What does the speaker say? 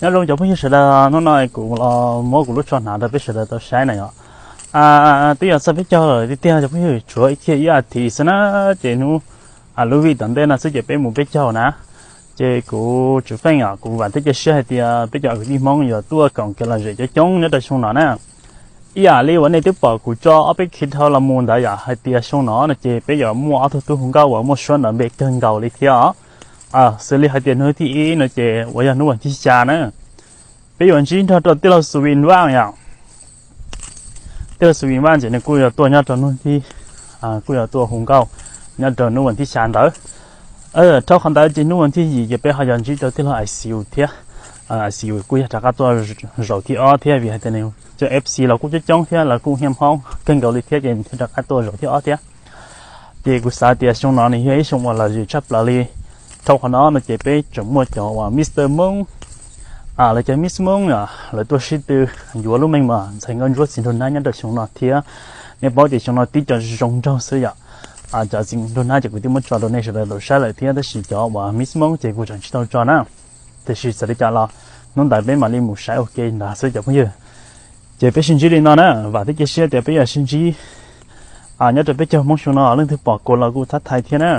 Nyob zoo cov phooj ywg sawv daws, hnub no kuv los muab kuv lub tsho hnav rau peb sawv daws tau saib na yom. Twb yog txog peb caug lawm tiag tiag cov phooj ywg, tshuav ib thiaj ib as thiv xwb na, ces hnub lub vij tom ntej no xwb ces peb mus peb caug na. Ces kuv tseem feej yom, kuv vam thiab cia siab hais tias peb cov kwv tij Hmoob yuav tuaj koom kev lom zem coob coob nyob rau xyoo no na. Ib yam li uas nej twb pom kuv tso ob peb clip dhau los mus ntawd yom, hais tias xyoo no no ces peb yuav muaj ob tug tub hu nkauj uas muaj suab nrov npe kawg nkaus li thiab os. Xws li hais tias hnub thib ib no ces uas yog hnub vas thib xya na, peb yuav ntsib nrog rau tij laug Xu Vin Vaj yom. Tij laug Xu Vin Vaj ces nws kuj yuav tuaj nyob rau hnub thib, kuj yuav tuaj hu nkauj nyob rau hnub vas thib xya ntawd. Dhau qhov ntawd ces hnub vas thib yim ces peb ho yuav ntsib rau tij laug Icu thiab. Icu kuj yog rov qab tuaj zaum thib ob thiab, vim hais tias nws cov F C los kuj coob coob thiab lawv kuj hnyav Hmoob kawg nkaus li thiab ces nws thiaj rov qab tuaj zaum thib ob thiab. Ces kuv xav tias xyoo no nws yog ib xyoo uas lom zem tshaj plaws li. Dhau qhov no no ces peb tseem muaj cov uas Mr Moob, lawv cov Miss Moob yom, lawv tuaj sib tw yuav lub meej mom ntxhais nkauj ntsuab txiv nraug nab nyob rau xyoo no thiab. Nej paub tias xyoo no tib co zoo nraug xwb yom. Cov txiv nraug nab ces kuv twb muab tso rau nej sawv daws tau saib lawm thiab, tab sis cov uas Miss Moob ces kuv tseem tsis tau tso na. Tiam sis txawm li cas los hnub ntawd peb mam li mus saib ua ke ntawd xwb cov phooj ywg. Ces peb sib ntsib li no na, vam thiab cia siab tias peb yuav sib ntsib nyob rau peb caug Hmoob xyoo no, leej twg pom kuv los kuj thab thaiv thiab na.